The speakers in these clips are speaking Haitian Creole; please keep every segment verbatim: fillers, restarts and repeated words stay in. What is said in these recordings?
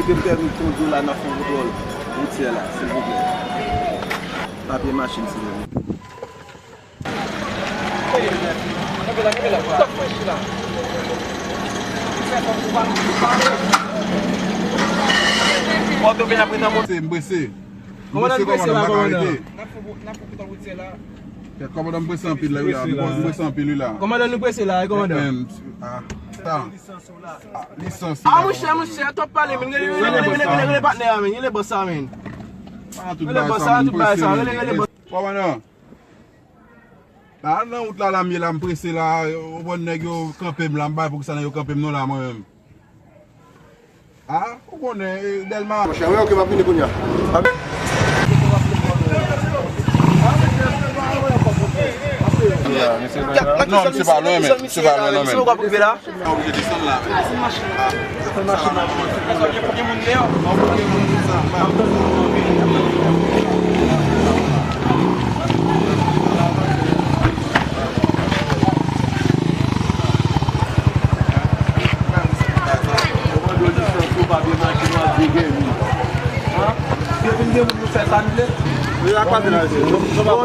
Ke m pèmèt kondwi la nan fon kontwòl woutyè la, silvouplè. Papye machin, silvouplè. Se m prese. Kòmandan m prese la, kòmandan. Kèt, kòmandan m prese anpil la, wi la. M prese anpil, wi la. Kòmandan nou prese la, wi, kòmandan. Ah, sa. Ah, lisans, wi la, monchè, monchè, twòp pale, men. Rele, rele, rele, rele patnè a, men. Rele bòs sa, men. Ah, tout bagay sa, tout bagay sa, rele, rele bòs. Kòmandan. La, nan wout la, la, m ye la, m prese la, ou konn nèg yo kanpe m la, m bay poukisa nèg yo kanpe m non la, mwen menm. Ah, ou konnen, eh, Dèlma. Monchè, wi, ok, m ap vini kounye a. Non, misye pa lwen, men. Misye pa lwen, non, men. Sa w ap rive la? Sa oblije desann la.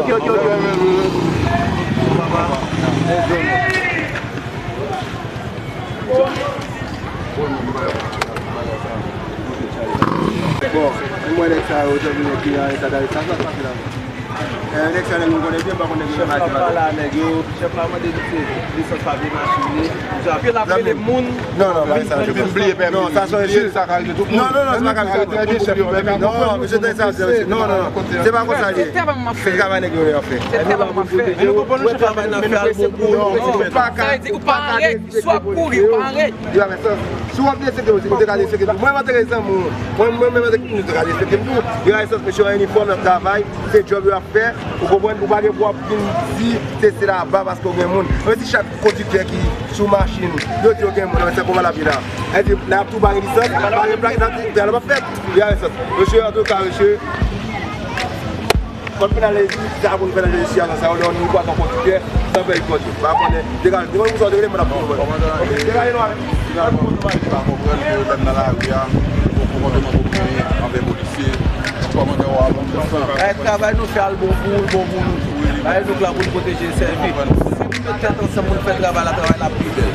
Ok, ok, ok. Bon, mwen nèg sa yo, jan nou nèg ki an eta dale, sa, sa pase la. Eh, nèg sa nèg nou konnen byen, m pa konnen ki nèg la. Chèf la pale a nèg yo, chèf la mande misye lisans papye machin li. Misye ap rele moun. Non, non, pa sa. Vin bliye pèmi. Non, sa se bliye sa ka rive tout moun. Non, non, non, se pa ka sa. Non, misye te sa, non, non, non. Se pa konsa li ye. Se travay nèg yo ap fè. Se travay n ap fè. Men nou konprann nou chèf la pa nan fè al bon pou ou. Sa vle di ou pa an règ, swa w ap kouri, ou pa an règ. Yo avè sa. Si w ap desekte, ou te ka desekte. Mwen, mwen te ka zanmi w. Mwen, mwen, mwen, mwen te ka desekte m tou. Yo avè sa, mesye an inifòm, n ap travay. Se djòb yo ap fè. Ou konprann? Ou pa gen pou w ap vin di se, se laba paske w gen moun. Mwen, si chak kondiktè ki sou machin, yo di yo gen moun, se konba l ap ye la. Èske n ap tou bare lisans, bare plak, n ap di, n ap fè. Yo avè sa. Mesye, antouka, mesye. Kòd penal, sa pou nou fè nan jistis a, sa yo lè yon nigwa san kondiktè, san fè yon kòd. Pa konnen, degaje, degaje pou sa, degaje mwen ap pou mwen. Degaje nou avè. Finalman, nou pa konprann ke lè n nan lari a, nou konpòtman pou genyen anvè polisye, kòmandan w a bon pou sa. Travay nou fè al bon pou ou, l bon pou nou tou. Bagay nou la pou nou pwoteje, sèvi. Si nou met tèt ansanm pou nou fè travay la, travay la ap pi bèl.